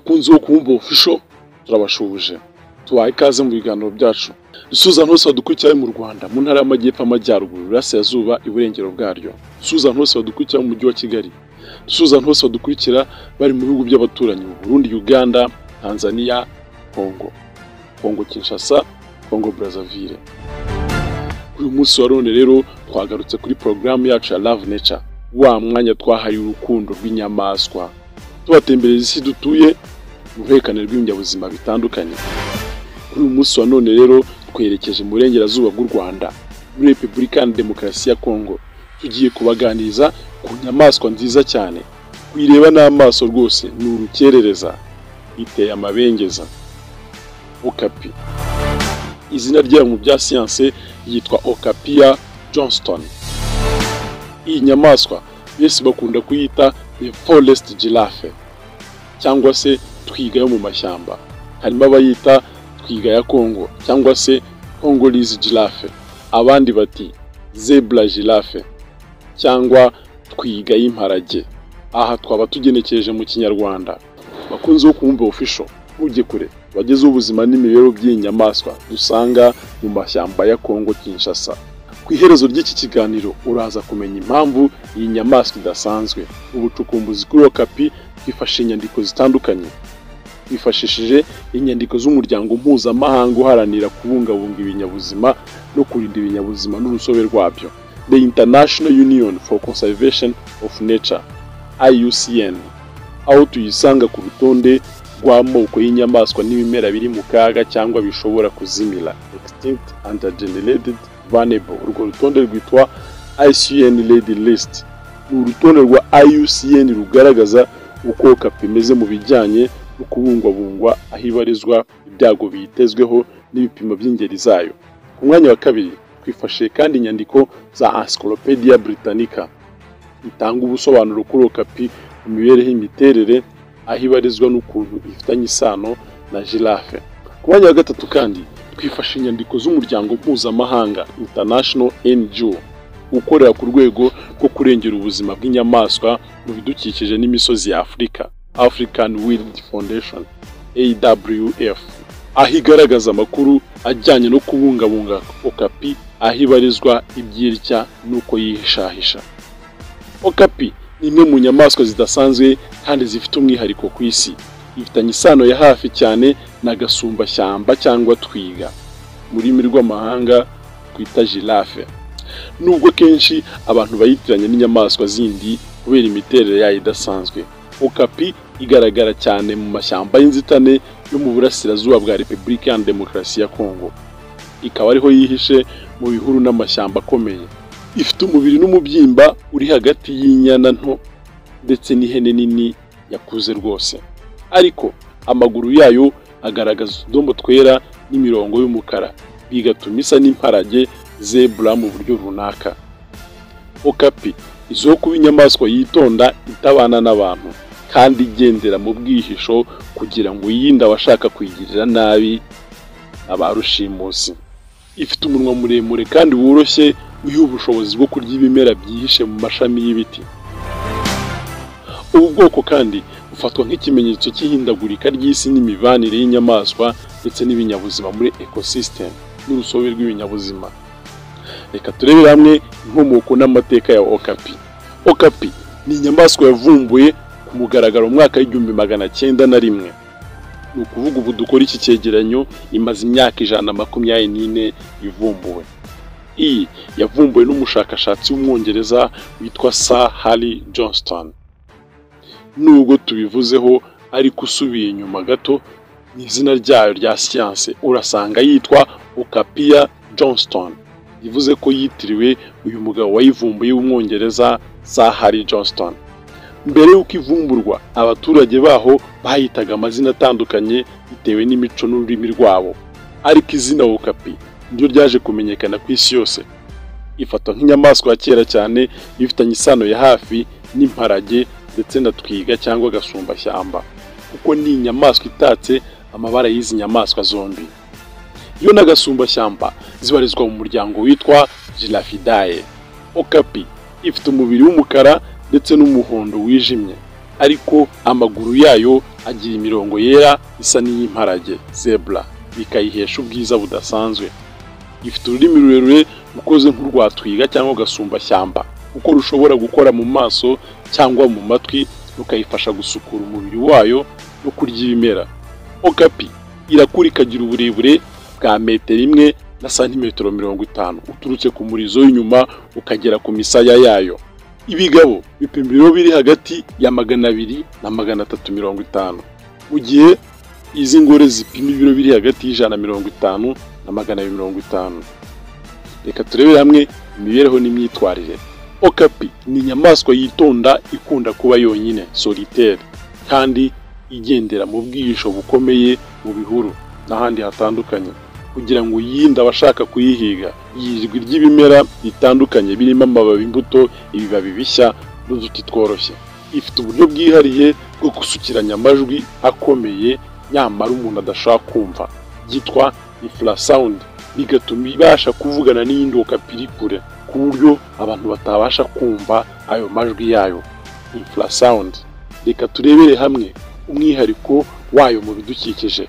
Bakunzi bo Kubumba Official, turabashuhuje, tubaha ikaze mu biganiro byacu. Dusuhuza abantu bose badukurikira mu Rwanda, mu Ntara y'Amajyepfo, Amajyaruguru, Iburasirazuba, Iburengero bwaryo. Dusuhuza abantu bose badukurikira mu Mujyi wa Kigali. Dusuhuza abantu bose badukurikira bari mu bihugu by'abaturanyi: mu Burundi, Uganda, Tanzania, Congo, Congo Kinshasa, Congo Brazzaville. Uyu munsi wa none rero twagarutse kuri porogaramu yacu ya Love Nature, wa mwanya twahariye urukundo rw'inyamaswa, tubatembereza isi dutuye mu ruhererekane rw'ibinyabuzima bitandukanye. Kuri uyu munsi wa none rero twerekeje mu burengerazuba bw'u Rwanda, muri Repubulika ya Demokarasi ya Kongo. Tugiye kubaganiriza ku nyamaswa nziza cyane, kuyireba n'amaso rwose ni urukerereza, iteye amabengeza: okapi. Izina ryayo mu bya siyanse yitwa Okapia johnstoni. Iyi nyamaswa benshi bakunda kuyita the forest giraffe cyangwa se twiga yo mu mashyamba. Harimo abayita twiga ya Kongo cyangwa se Congolese giraffe, abandi bati zebra giraffe cyangwa twiga y'imparage. Aha twaba tugenekereje mu Kinyarwanda. Bakunzi bo Kubumba Official, ntujye kure, bagezeho ubuzima n'imibereho by'iyi nyamaswa dusanga mu mashyamba ya Kongo Kinshasa. Ku iherezo ry'iki kiganiro uraza kumenya impamvu iyi nyamaswa idasanzwe. Ubucukumbuzi kuri okapi twifashisha inyandiko zitandukanye. Twifashishije inyandiko z'umuryango mpuzamahanga uharanira kubungabunga ibinyabuzima no kurinda ibinyabuzima n'urusobe rwabyo, The International Union for Conservation of Nature, IUCN, aho tuyisanga ku rutonde rw'amoko y'inyamaswa n'ibimera biri mu kaga cyangwa bishobora kuzimira, extinct and degenerated vulnerable. Urwo rutonde rwitwa IUCN Red List. Ni urutonde rwa IUCN rugaragaza uko okapi imeze mu bijyanye no kubungwabungwa, aho ibarizwa, ibyago biyitezweho n'ibipimo by'ingeri zayo. Ku mwanya wa kabiri twifashishije kandi inyandiko za Encyclopedia Britannica itanga ubusobanuro kuri okapi mu mibereho, imiterere, aho ibarizwa n'ukuntu ifitanye isano na giraffe. Ku mwanya wa gatatu kandi twifashisha inyandiko z'umuryango mpuzamahanga, International NGO, ukorera ku rwego rwo kurengera ubuzima bw'inyamaswa mu bidukikije n'imisozi ya Afurika, African Wild Foundation, AWF, aho igaragaza amakuru ajyanye no kubungabunga okapi, aho ibarizwa, ibyirya n'uko yihishahisha. Okapi ni imwe mu nyamaswa zidasanzwe kandi zifite umwihariko ku isi. Ifitanye isano ya hafi cyane na gasumbashyamba cyangwa twiga, mu rurimi rw'amahanga twita giraffe. Nubwo kenshi abantu bayitiranya n'inyamaswa zindi kubera imiterere yayo idasanzwe, okapi igaragara cyane mu mashyamba y'inzitane yo mu burasirazuba bwa Repubulika ya Demokarasi ya Kongo, ikaba ariho yihishe mu bihuru n'amashyamba akomeye. Ifite umubiri n'umubyimba uri hagati y'inyana nto ndetse n'ihene nini yakuze rwose, ariko amaguru yayo agaragaza utudomo twera n'imirongo y'umukara, bigatuma isa n'imparage, zebra, mu buryo runaka. Okapi izwiho kuba inyamaswa yitonda, itabana n'abantu kandi igendera mu bwihisho kugira ngo yirinde abashaka kuyigirira nabi, aba rushimusi. Ifite umunwa muremure kandi woroshye uyiha ubushobozi bwo kurya ibimera byihishe mu mashami y'ibiti. Ubu bwoko kandi bufatwa nk'ikimenyetso cy'ihindagurika ry'isi n'imibanire y'inyamaswa ndetse n'ibinyabuzima muri ecosystem n'urusobe rw'ibinyabuzima. Reka turebere hamwe inkomoko n'amateka ya okapi. Okapi ni inyamaswa yavumbuye ku mugaragaro mu mwaka w'1901. Ni ukuvuga ubu dukora iki cyegeranyo imaze imyaka 124 ivumbuwe. Iyi yavumbuwe n'umushakashatsi w'Umwongereza witwa Sir Harry Johnston. Nubwo tubivuzeho ariko, usubiye inyuma gato mu izina ryayo rya siyanse urasanga yitwa Okapia johnstoni, bivuze ko yitiriwe uyu mugabo wayivumbuye w'Umwongereza, Sir Harry Johnston. Mbere y'uko ivumburwa, abaturage baho bayitaga amazina atandukanye bitewe n'imico n'ururimi rwabo, ariko izina okapi niryo ryaje kumenyekana ku isi yose. Ifatwa nk'inyamaswa ya kera cyane, ifitanye isano ya hafi n'imparage ndetse na twiga cyangwa agasumbashyamba, kuko ni inyamaswa itatse amabara y'izi nyamaswa zombi. Yo n'agasumbashyamba zibarizwa mu muryango witwa Giraffidae. Okapi ifite umubiri w'umukara ndetse n'umuhondo wijimye. Ariko amaguru yayo agira imirongo yera isa n'iy'imparage zebra, bikayihesha ubwiza budasanzwe. Ifite ururimi rurerure rukoze nk'urwa twiga cyangwa gasumbashyamba, kuko rushobora gukora mu maso cyangwa mu matwi, rukayifasha gusukura umubiri wayo no kurya ibimera. Okapi irakura ikagira uburebure bwa metero 1 na santimetero 50 uturutse ku murizo w'inyuma ukagera ku misaya yayo. Ibigabo bipima ibiro biri hagati ya 200 na 350, mu gihe izi ngore zipima ibiro biri hagati y'150 na 250. Reka turebere hamwe imibereho n'imyitwarire. Okapi ni inyamaswa yitonda, ikunda kuba yonyine, solitaire, kandi igendera mu bwihisho bukomeye mu bihuru n'ahandi hatandukanye kugira ngo yirinde abashaka kuyihiga. Yijwi ry'ibimera bitandukanye birimo amababi, imbuto, ibibabi bishya n'uduti tworoshye. Ifite uburyo bwihariye bwo gusukiranya amajwi akomeye nyamara umuntu adashobora kumva, byitwa infrasound, bigatuma ibasha kuvugana n'iyindi okapi iri kure ku buryo abantu batabasha kumva ayo majwi yayo, infrasound. Reka turebere hamwe umwihariko wayo mu bidukikije.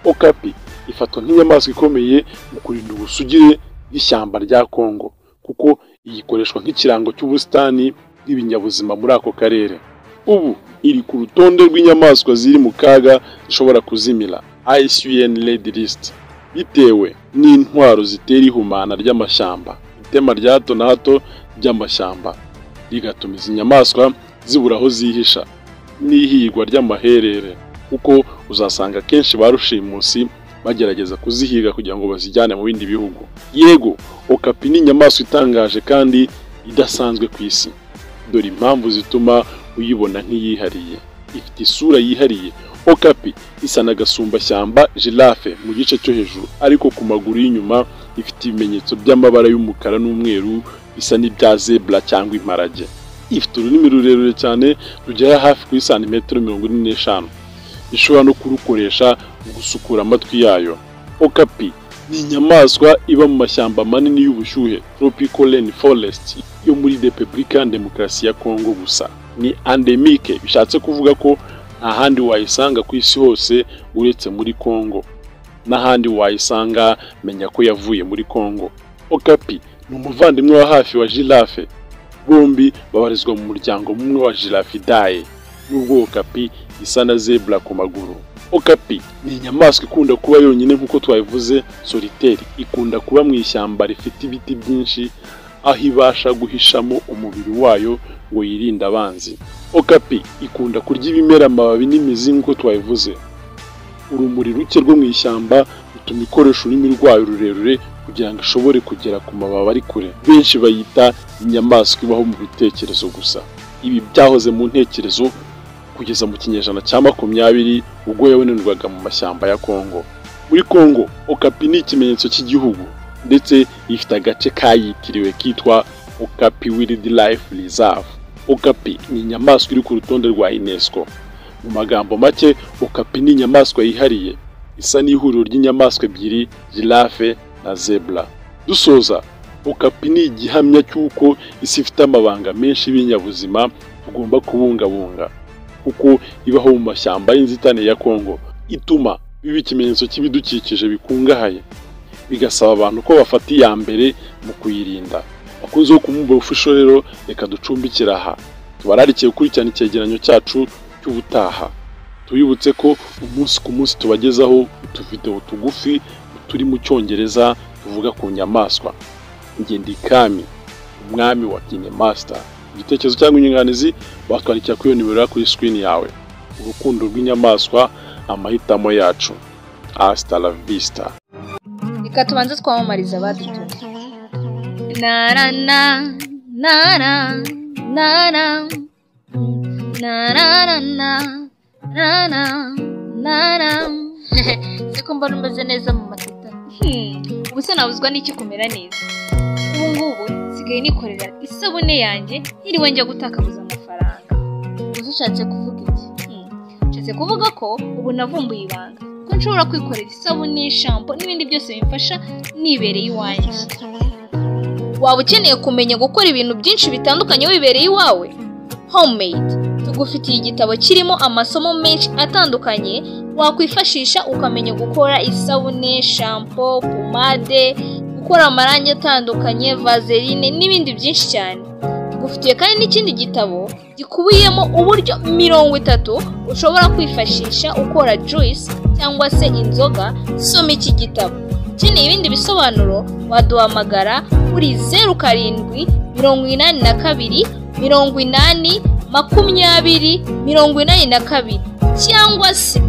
Okapi ifatwa nk'inyamaswa ikomeye mu kurinda ubusugire bw'ishyamba rya Kongo, kuko iyikoreshwa nk'ikirango cy'ubusitani bw'ibinyabuzima muri ako karere. Ubu iri ku rutonde rw'inyamaswa ziri mu kaga zishobora kuzimira, IUCN Red List, bitewe n'intwaro zitera ihumana ry'amashyamba, itema rya hato na hato ry'amashyamba rigatuma izi nyamaswa zibura aho zihisha, n'ihigwa ry'amaherere, kuko uzasanga kenshi ba rushimusi bagerageza kuzihiga kugira ngo bazijyane mu bindi bihugu. Yego, okapi ni inyamaswa itangaje kandi idasanzwe ku isi. Dore impamvu zituma uyibona nk'iyihariye. Ifite isura yihariye. Okapi isa na gasumbashyamba giraffe mu gice cyo hejuru, ariko ku maguru y'inyuma ifite ibimenyetso by'amabara y'umukara n'umweru bisa n'ibya zebra cyangwa imparage. Ifite ururimi rurerure cyane rugera hafi kuri santimetero 45, ishobora no kurukoresha mu gusukura amatwi yayo. Okapi ni inyamaswa iba mu mashyamba manini y'ubushyuhe, tropical rain forest, yo muri Repubulika Demokarasi ya Kongo gusa. Ni endemique, bishatse kuvuga ko nta handi wayisanga ku isi hose uretse muri Kongo. N'ahandi wayisanga menya ko yavuye muri Kongo. Okapi ni umuvandimwe wa hafi wa giraffe, bombi babarizwa mu muryango umwe wa Giraffidae, nubwo okapi isa na zebra ku maguru. Okapi ni inyamaswa ikunda kuba yonyine nk'uko twabivuze, solitaire. Ikunda kuba mu ishyamba rifite ibiti byinshi, aho ibasha guhishamo umubiri wayo ngo yirinde abanzi. Okapi ikunda kurya ibimera, amababi n'imizi nk'uko twabivuze. Urumuri ruke rwo mu ishyamba rutuma ikoresha ururimi rwayo rurerure kugira ngo ishobore kugera ku mababi ari kure. Benshi bayita inyamaswa ibaho mu bitekerezo gusa. Ibi byahoze mu ntekerezo kugeza mu kinyejana cya 20, ubwo yabonerwaga mu mashyamba ya Kongo. Muri Kongo, okapi ni ikimenyetso cy'igihugu, ndetse ifite agace kayitiriwe kitwa Okapi Wildlife Reserve. Okapi ni inyamaswa iri ku rutonde rwa UNESCO. Mu magambo make, okapi ni inyamaswa yihariye, isa n'ihuriro ry'inyamaswa ebyiri, giraffe na zebra. Dusoza, okapi ni igihamya cy'uko isi ifite amabanga menshi y'ibinyabuzima tugomba kubungabunga, kuko ibaho mu mashyamba y'inzitane ya Kongo, ituma biba ikimenyetso cy'ibidukikije bikungahaye, bigasaba abantu ko bafata iya mbere mu kuyirinda. Bakunze wo kumwumva official rero, reka ducumbikire aha. Tubararikiye gukurikirana icyegeranyo cyacu cy'ubutaha. Tubibutse ko umunsi ku munsi tubagezaho utuvideo tugufi turi mu Cyongereza tuvuga ku nyamaswa. Njye ndi Kami, umwami wa Kinemaster. Igitekerezo cyangwa inyunganizi watwandikira kuri iyo nimero kuri screen yawe. Urukundo rw'inyamaswa, amahitamo yacu. Hasta la vista. Reka tubanze twamamariza abadutumye. Na na na na na na na na na na na na na na. Siko mbona umeze neza mu matita. Ubu se nabuzwa n'iki kumera neza? Ubu ngubu nsigaye nikorera isabune yanjye ntiriwe njya gutakabuza amafaranga. Ubu ushatse kuvuga iki? Nshatse kuvuga ko ubu navumbuye ibanga ko nshobora kwikorera isabune, shampo n'ibindi byose bimfasha nibereye iwanjye. Waba ukeneye kumenya gukora ibintu byinshi bitandukanye wibereye iwawe? Homemade. Tugufitiye igitabo kirimo amasomo menshi atandukanye wakwifashisha ukamenya gukora isabune, shampo, pomade, gukora amarangi atandukanye, vaseline n'ibindi byinshi cyane. Tugufitiye kandi n'ikindi gitabo gikubiyemo uburyo 30 ushobora kwifashisha ukora juice cyangwa se inzoga. Soma iki gitabo. Ukeneye ibindi bisobanuro waduhamagara kuri 07 82 80 20 82 cyangwa se